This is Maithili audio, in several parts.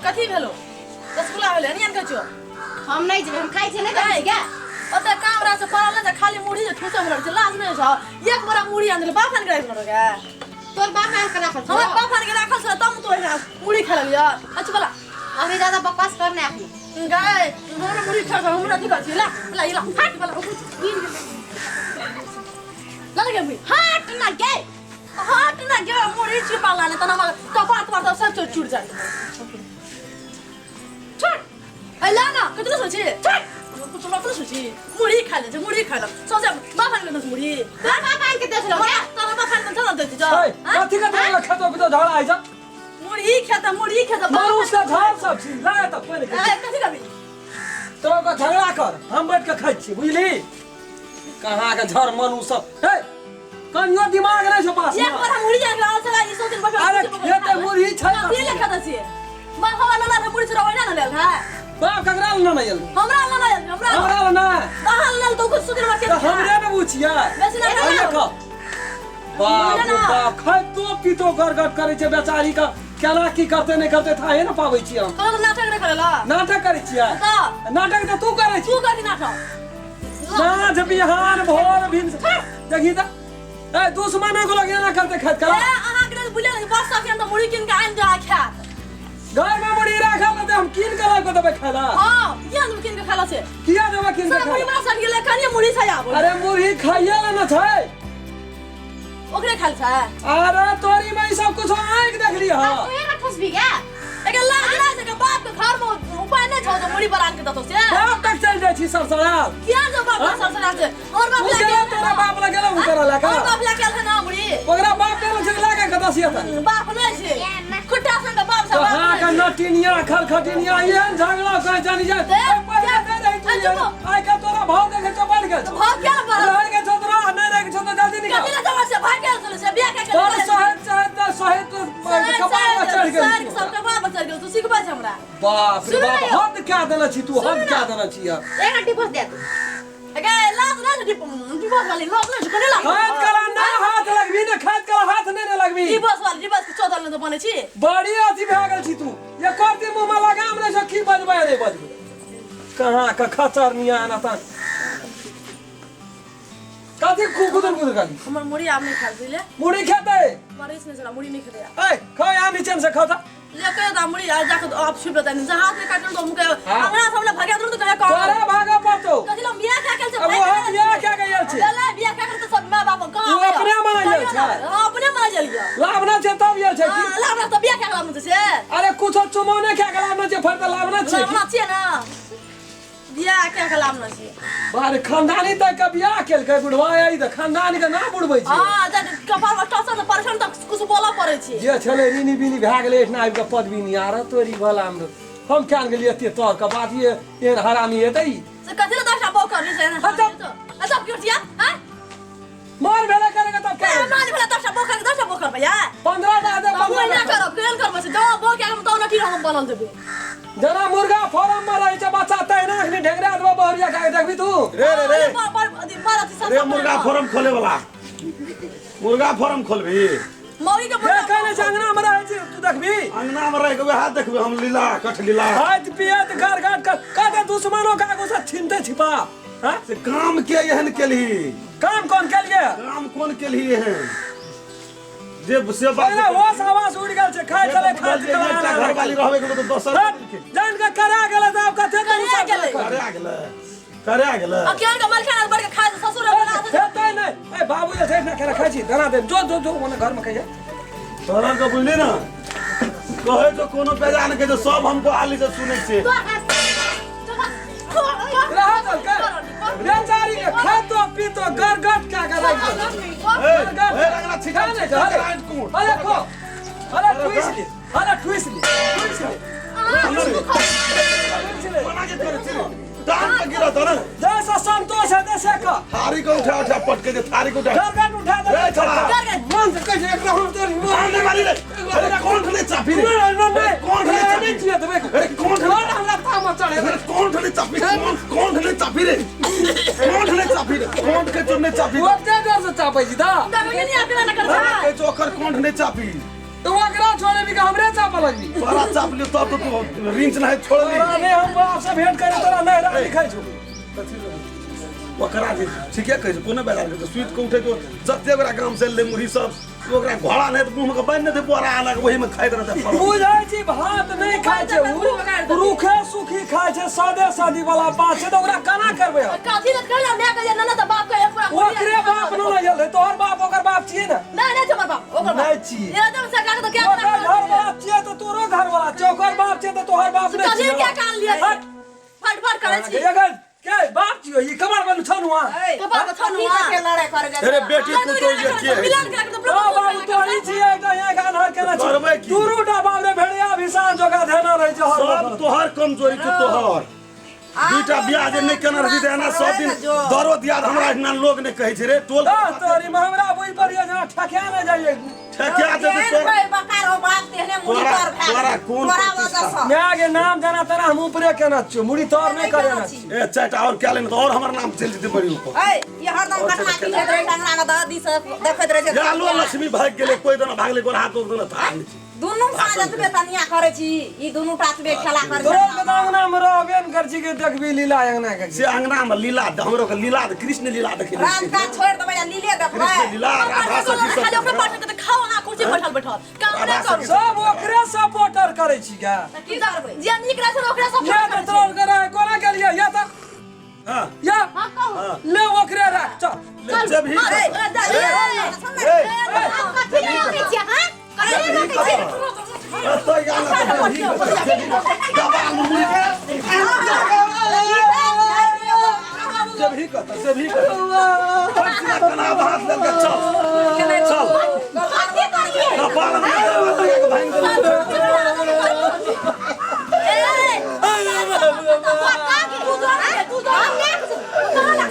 कथी भेलो रसगुल्ला भेलै नहीं आन छो हम नहीं जेबै हम खाइ छियै नहीं देखै छियै ओते काम राज से पड़ल नहि खाली मुढ़ी जे ठूसै रहल छै लाज नहि छौ एक बोरा मुढ़ी आन देले बाप आन के राखि देलक तोर बाप आन के राखल छौ हमर बाप आन के राखल छौ तब तो एना मुढ़ी खा लेलियै अच्छा बला अभी ज्यादा बकवास कर नहीं अखनी गाय हमरा मुढ़ी खा हमरा अथी कर छी ला ला ला हट बला ला गे मुढ़ी हट ना गे हट ना गे मुढ़ी छिपा ला ने तना हमर कपार तपार सब चूर जात छोड़ अइला ना कतनो सोची छोड़ कुछ ना कुछ सोची मुढ़ी खा ले मुढ़ी खा ले सोचे बाप आन के मुढ़ी तोर बाप आन के दे छलो हमरा तोरा बाप आन के ना देती जा ए, कथी कथी वाला खेतो पितो झगड़ा आइ छ मुढ़ी खाता मुढ़ी खाता मारू से झाड़ सब छी लाए तऽ पानि के ए कथी करबी तोरा ओकरा झगड़ा कर हम बैठ के खाइ छी बुझली कहाँ के झड़ मनु सब हे कनियो दिमाग नहि छौ पास एक बार हम मुढ़ी जाके आल चला ई सोच दिन अरे खेते मुरही छै कथी ले खाता छी मां हमरा ना ना मुढ़ी छोड़ा ना लेल है बाप ककरा लए नहि आयल हमरा ना ना हमरा हमरा लए नहि तहन लेल तो कुछ सुधर मत तऽ हमरे ने पूछिए बेसी ना अरे खा बाप रे बाप खाइतो पीतो गड़गड़ करै छै बेचारी के केना की करते नहि करते थाहे ने पाबै छियै हम कोनो नाटक नहि करेला नाटक करै छियै तऽ नाटक तऽ तू करै छी तू करही नाटक साँझ बिहान भोर भिन देखी तऽ ए दुश्मनो के लोग एना करते खाइत ए कला अहाँ के बुझल नहीं बस सखी हम तऽ मुढ़ी कीन के आनि दे आ खायत घर में मुड़ी राखल रहतै हम कीन के लाबि के देबै खाय ला हां किया हम कीन के खाला से किया देबै कीन के सब मुढ़ी खाय ला? बड़ा सट गेलै कनिए मुढ़ी छै आब अरे मुरही खाइए ला न छै ओकरे खाल छै अरे तोरी में ई सब कुछ आँखि देखली हँ तू ना ठुसबी गे एकर लाज नहि छै के बाप के घर में उपाय नहि छौ जे मुढ़ी बना के देतौ से बाप तक चलि जाइ छी सरसराल किया जो बाप हाँ? सरसरा से और बाप तू लए गेलो तोरा बाप लग गेलो उतरा लए और के बाप लए के आयल छै ना मुढ़ी ओकरा बाप के छै लए के कतऽ से एतै बाप नहि छै खुट्टा सन के बाप से तो बाप हाँ नहि का छै। नटिनिया खरखटिनिया एहन झगड़ा कहे जानी जाए दे, पहिले दे, दे रही तू ए, चुप। आइ के तोरा भाव देखे छौ बढ़ गेल छौ भाग क्या बड़ा रह के छौ तोरा नहीं रह के छौ तो जल्दी निकल कथी लए जमा से भाग गेल छलै से बियाह के तोर सहज सहज तऽ सहज कपार पर चढ़ गेल सर सब कपार पर चढ़ गेल तू सिखबै छै हमरा बाप रे सुन बाप ना यौ। हद क्या देने छी तू हद सुन क्या ना। देने छी यार एक डिवोर्स दे तू गे लाज लाज डिवोर्स वाली लाज लाज कोने लाज खाइत कला ना हाथ लगबी ने खाइत कला हाथ नहीं ने लगबी डिवोर्स वाली डिवोर्स के चौदह ने तो बनै छी बड़ी अथी भए गेल छी तू एको दिन मुँह में लगाम नहीं छौ की बजबै नहीं बजबै कहाँ के खचर निया ना तन कथी कुदर कुदर खाली हमर मुड़ी आब नहीं खाल बुझले मुड़ी खेतै मरीज नहीं छला मुड़ी नहीं खेतै ए खा यहाँ नीचे से खा था ले कहे दा मुड़ी आ जाके आप छिप लेता नहीं हाथ में काटल तो मुके हाँ। अंगना सब ले भगा दू तो कहे कौन तोरे भागा पड़तो कथी लो बियाह खा के अब वहाँ बियाह क्या गयल छै ले बियाह खा के तो सब मां बाप कहां उ अपने मना गेल छै। हां अपने मना गेल ये लाभ ना छै तब गेल छै की हां लाभ ना तो बियाह खा के लाभ ना छै अरे कुछो चुमौने क्या के लाभ ना छै फर तऽ लाभ ना छै लाभ ना छियै ना बियाह खा के लाभ ना छियै बारे खानदानी तक के बियाह केलकै बुढ़वा आई तऽ खानदानी के ना बुढ़बै छै हां जब कपार पर टसन परेशान तक कुछ बोला पड़ै छै जे छलै ऋणी बिनी भए गेलै एहिठिना आबि कऽ पदवी निहार तोरी भला हम हम क्या गेलियै एते तोर के बात ये एहन हरामी हेतै ई? से कथी ले दसटा बौ करली से अच्छा। अच्छा क्यों छिया हां मार भेलै करेगा तब क्या मान भेला दसटा बौ कर दसटा बौ करबै या 15 टा दे हम 15 ना टा करब केहन करबै से जँ बौ के हम तौ न हम बनल देबै जेना मुर्गा फार्म में रहै छै बच्चा तहिना अखनी ढेंगरा देबो बहरिया खा के देखबी तू रे रे रे पर पर अथी पर अथी सब रे मुर्गा फार्म खोले वाला मुर्गा फार्म खोलबी मौगी के मुर्गा देखै नहि छै अंगना में रहै छै तू देखबी अंगना में रह के वएह देखबे हम लीला कठ लीला खाइत पियत घर घाट कर कते दुश्मनो के आगू से छिनते छिपा हाँ? से काम के एहन केलही काम कोन केलिए काम कोन केलही एहन जे से बात पहिले होश आवाज उड़ि गेल छै खाइ छलै खाइ एकटा घरवाली रहबे केलौ तऽ दोसर जान के करा गेलै तऽ आब कते करा गेलै। करा गेलै करा गेलै आ केहन के मलखाना बढ़ के खा ससुर बना दे हेतै नहि ए बाबू जे छै ना केना खाइ छी दाना दे जो जो जो ओने घर में खाइए तोरा के बुझली ना कहै जो कोनो बेजान के जो सब हमको आली से सुनै छै रहा दल के बेचारी के खातो पीतो गरगट क्या कर राखि देलकै। ए, ए, रंगना छिका खा नहि छिका अरे राइट कोट अरे खो अरे ठुइस ले अरे ठुइस ले ठुइस ले ठुइस ले बना के करे छी टांग पे गिरत ना जैसा संतोष है तैसे का थारी के उठा उठा पटके दे थारी के उठा गरगट उठा दे ए, छोड़ा। मन से कहै छै एकरा हम तोरी कान नहीं मारी रे अरे कौन ठने चापी रे नहीं नहीं नहीं कौन ठने नहीं चापी चाहिए तुम्हें अरे कौन ठने कौन हमरा तामा चढ़े अरे कौन ठने चापी कौन कौन ठने चापी रे कौन ठने चापी रे कौन के चोर ने चापी ओते देर से चापै छी दा के चोकर कौन ठने चापी तो ओकरा छोड़े भी हमरे चाप लगली। तोरा चाप लियो तब तो तू रिंच नहीं छोड़ली। तोरा नहीं हम बाप से भेंट करे तोरा नहीं रहा लिखाई छौ। ओकरा जे ठीके कहै छै कोनो बेला के सुति के उठे तो जते ओकरा गाम से ले मुरही सब ओकरा घोड़ा नहीं तऽ मुँह में के बान्हि देतै बोरा अलग ओही में खाइत रहतै। बुझै छी भात नहीं खाइ छै उ रूखे सुखी खाइ छै सादे सादी वाला बात छै तऽ ओकरा केना करबै हम? कथी लए कहलौ माय के जे ननद तऽ बाप के एक पूरा ओकरे बाप न आयल है तोहर बाप ओकर बाप छियै ने। नहीं नहीं हमर बाप ओकर बाप नहीं छियै। एकदम से काके तो क्या ओकर घर वाला छियै तऽ तोरो घर वाला छियै ओकर बाप छियै तऽ तोहर बाप नहीं कथी छियै। क्या कान लिए हट। फट फट करै छी अगर के बाप छियै ई कमर बन छौ नुआ। कपार के छौ नुआ। के लड़ाई करे जाय अरे बेटी पुतोह जे के है मिलान करा के तो ओ बाबू तोरी छियै एकटा यहाँ के अनहर केना छै करबै की? दुरूटा बाप रे भेड़िया भीषण जोगा धेना रहै छै हर सब वखत। तोहर कमजोरी छौ तोहर दुईटा बियाह जे नहि केना रहती तऽ एना सब दिन दरो दियाद हमरा एहिना लोग नहि कहै छै रे टोल दस तोरी में हमरा बुझि पड़िया जेना ठकिया नहि जाइए। ठकिया जेतै जेहन तोरा कोई बकार हो बाप तेहने मुड़ी तोरा- तर भए तोरा कोन तोरा प्रतिष्ठा? वजह सँ। माय के नाम जाना तेना हम ऊपरे केना छियो मुड़ी तर नहि करे ना छी। ए चारिटा और क्या लेने तऽ और हमर नाम चलि जेतै बड़ी ऊपर। ऐ ई हरदम कटना पीटैत रहै छै, अंगना के दादी सब देखैत रहै छै। लालो लक्ष्मी भागि गेलै कोइ दना भागलै गोर हाथ ओक दना थाह नहि छै। दुनू साँझ एतबे तनिया करै छी ई दुनू टा एतबे खेला करै तोरा छै। के तऽ अंगना में रहबे ने कर छी के देखबी लीला अंगना के। से अंगना में लीला हमरो के लीला कृष्ण लीला देखै राज काज छोड़ि देबै आ लीले देखबै। कृष्ण लीला राधा सखी सब खाली ओकरे पाठ के खाओ अहाँ कुर्सी बैठल बैठल काम राधा नहि करू। सखी सब ओकरे सपोर्टर करै छी गा। की करबै? जे नीक रहै छै ओकरे सब या तऽ तोरा के रहै कोना गेलियै या तऽ हां या हां कहू। ले ओकरे राख चल ले जब ही ए, ए, कथी लगै छियै, हाँ? कथी लगै छियै? तो यार दबाल मुड़ी जब ही कहता जब ही कहता कना भात लेके चल चल कथी करियै? कपाल में लगा के भांग देलक।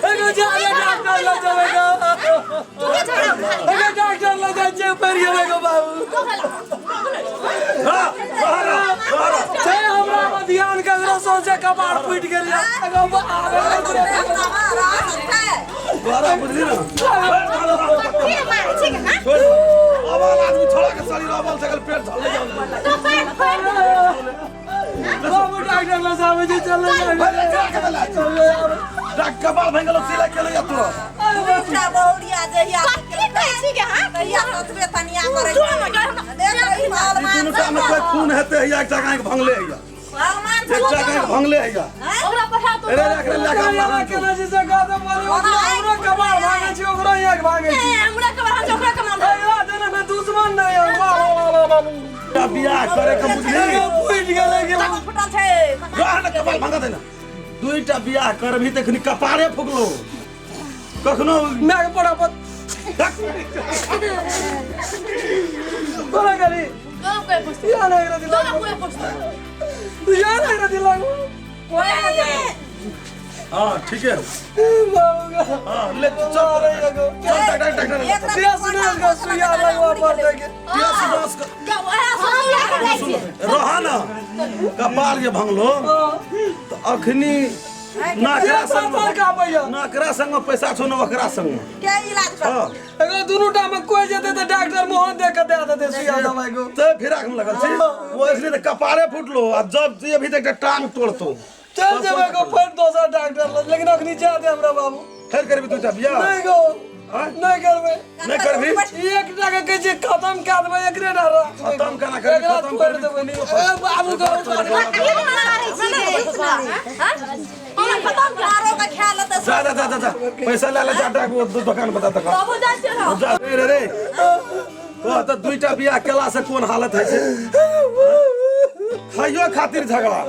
एगो जा रे डॉक्टर लग जेबै गो। एगो डॉक्टर लग जाइ छियै पड़ि गेलै गो बाबू। हां बाहर बाहर छै हमरा पर ध्यान ककरो सोचे कपार फूटि गेल एगो आबे बाहर बुझली ना अबल आदमी छोड़ा के शरीर अबल सकल पेट झल जाओ। बाबू डॉक्टर लग जाबै छै चल डॉक्टर कपाल भांग गेलो सिलाई केले या तोरा। ई दुनू टा में कोई खून हेतै हैया एकटा के आँखि भंगले हैया एकटा के आँखि भंगले हैया। ओकरा पठा तू अरे एकरा लए के हम केना छै से कह दे बोली ओकरो कपार भांगे छै ओकरो आँखि भांगे छै। हमरा कमाल हम ओकरा कमाल अरे जेना कोई दुश्मन नहीं है वाह वाह वाह बाबू बियाह करे के बुझली फूटि गेलै के रह न कपाल भंगा दे ना दुईटा बियाह करबही त एखनी कपारे फुकलो कखनो माय के पड़ा पर कोना गेली दोनों कोई पूछते या नहीं रह दिला दोनों कोई पूछते या नहीं रह दिला हां ठीक है बाबू हां ले चल चल डॉक्टर डॉक्टर पियास नहीं का सुइया लगवा पड़तै के पियास दस क्या रह ना कपाल जे भंगलो त अखनी नाकरा संग सफर का भैया नाकरा संग पैसा छौ न ओकरा संग। हां अगर दुनू टा में कोई जेतै तऽ डॉक्टर मोहन दे के दे देतै सुइया दवाई को ते फिराक में लगल छी वो इसलिए त कपारे फुटलो आ जब जे अभी तक टांग तोड़तो चल जेबै गो फेर दोसर डॉक्टर लग लेकिन अखनी जा दे हमरा बाबू। फेर करबी दूटा बियाह? नहीं गो नहीं करबै। नहीं करबी? एकटा के कहै छै खत्म कए देबै एकरे टा राख खत्म केना करबी? एकरा खत्म तोड़ि करबी देबै। ए बाबू गो जा जा जा जा जा पैसा ले ले जा डॉक्टर दुकान बता तक बाबू जाइ छियै ना जा रे रे रे कह तऽ दुईटा बियाह केला से कोन हालत होइ छै। खाइयो खातिर झगड़ा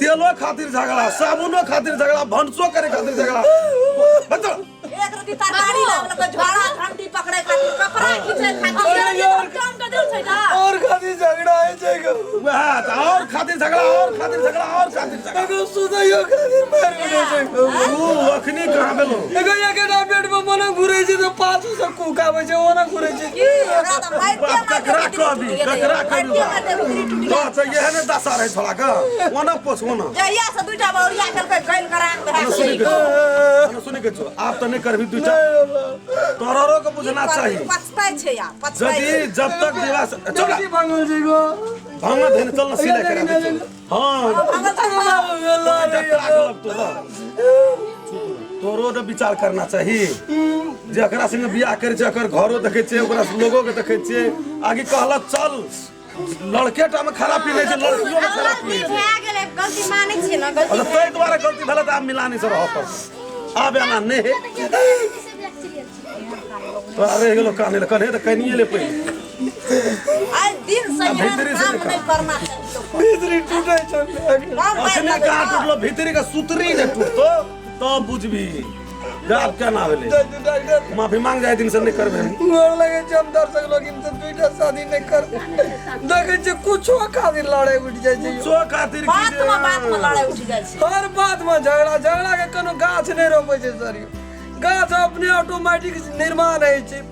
तेलो खातिर झगड़ा साबुनो खातिर झगड़ा भनसो करे खातिर झगड़ा। बच्चा और खातिर झगड़ा होइ छै गो वएह तऽ और खातिर झगड़ा और खातिर झगड़ा और खातिर झगड़ा एगो सुतैयो खातिर मारि उठै छै गो। ऊ अखनी कहाँ भेलो एगो एकेटा बेड में मने घुरै छै तऽ पाछू से कुकाबै छै ओना घुरै छै। बाप ककरा कहबी ककरा कहबी बाप तऽ इएह ने दशा रहै छोड़ा के ओना पोछ ओना जहिया से दुईटा बौरिया केलकै गैल कराक भए ओना सुनि के छौ ओना सुनि के छौ आब तऽ नहि करबी दुईटा तोरो के बुझना चाही। पछताइ छै आ पछताइ यदि जब तक विवाह चल बेटी भांगल छै गो भांगा धन चल ना सिलाई करा दे चल। हाँ टाक लगतो रह। तोरो तऽ विचार करना चाही जकरा संगे बियाह करै छै ओकर घरो देखै छियै ओकरा लोगो के देखै छियै आगे कहलक चल लड़के टा में खराबी नहि छै लड़कियो में खराबी गलती छै भए गेलै गलती मानै छियै ने गलती अच्छा ताहि दुआरे गलती भेलै तऽ आब मिलानी से रहऽ पड़तै आब एना नहि हे तोरा रहि गेलो काने लए कन्हे तऽ कनिए ले पहिले आइ दिन से आ एहन भीतरी से काम निकाल। नहि करना चाही लोकके। भीतरी टूटे छै कम पाइ अखने लगै कहाँ छै। टूटलो भीतरी के सुतरी जे टूटतो तब बुझबी जे आब केना भेलै डॉक्टर माफी मांग जाय दिन से नहि करबै गोर लगे छै हम दर्शक लोग इनसे दुईटा शादी नहीं कर देखे छै कुछो खातिर लड़ाई उठ जाइ छै सो खातिर की बात जे में बात में लड़ाई उठि जाइ छै हर बात में झगड़ा झगड़ा के कोनो गाछ नहीं रोपे छै सर गाछ अपने ऑटोमेटिक निर्माण होइ छै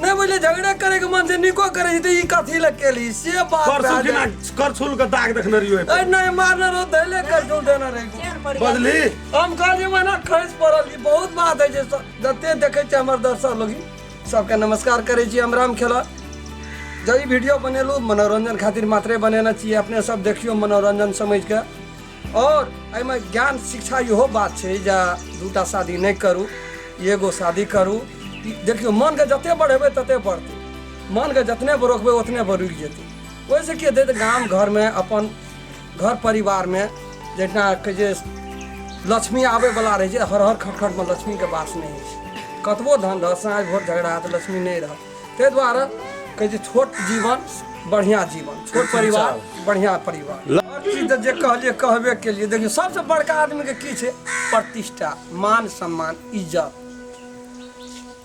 नहीं बुझले झगड़ा करे के मन से निको करे छै तऽ ई कथी लए केली से बात करछुल भए किना जाइ। करछुल के दाग देखने रहियो अरे नहीं मारने रहो धैले करछुल देने रही चैन पड़ि गेल। बजली हम कहलियै मना खसि पड़ल ई बहुत बात होइ छै जते देखै छियै हमर दर्शक लोग सबके नमस्कार करै छी हम राम खेला जब ई वीडियो बनेलहुँ मनोरंजन खातिर मात्रे बनेने छियै अपने सब देखियौ मनोरंजन समझिके आओर एहिमे ज्ञान शिक्षा इहो बात छै जे दूटा शादी नहि करू एगो शादी करू देखियौ मनके जते बढ़ेबै तते बढ़तै मनके जतने रोकबै ओतने पर रुकि जेतै ओहिसँ की हेतै तऽ गाम घरमे अपन घर परिवारमे जहिना कहै छै लक्ष्मी आबैवला रहै छै हर हर खटखटमे लक्ष्मीके वास नहि होइ छै कतबो धन रहत साँझ भोर झगड़ा हैत लक्ष्मी नहि रहत ताहि दुआरे कहै छै छोट जीवन बढ़िआँ जीवन छोट परिवार बढ़िआँ परिवार हर चीज तऽ जे कहलियै कहबे केलियै देखियौ सबसँ बड़का आदमीके की छै प्रतिष्ठा मान सम्मान इज्जत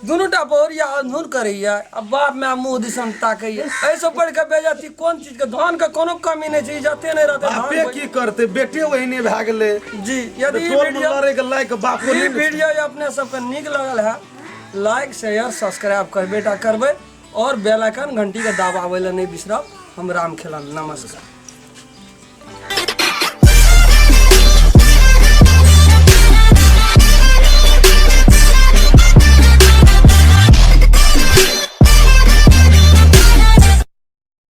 दुनूटा बहुरिया अनधुन करैया आ बाप माय मुँह दिसन ताकैया एहिसँ बढ़िकऽ बेइज्जती कोन चीजके धनके कोनो कमी नहि छै इज्जते नहि रहतै बापे की करतै बेटे ओहिने भए गेलै जी यदि ई टोल में वीडियो लड़े के लायक बापो ई नहि ने छै। वीडियो अपने सबके नीक लगल है लाइक शेयर सब्सक्राइब करबे टा करबै और बेल आइकन घंटी के दबाबै लए नहि बिसरब। हम राम खेलन, नमस्कार।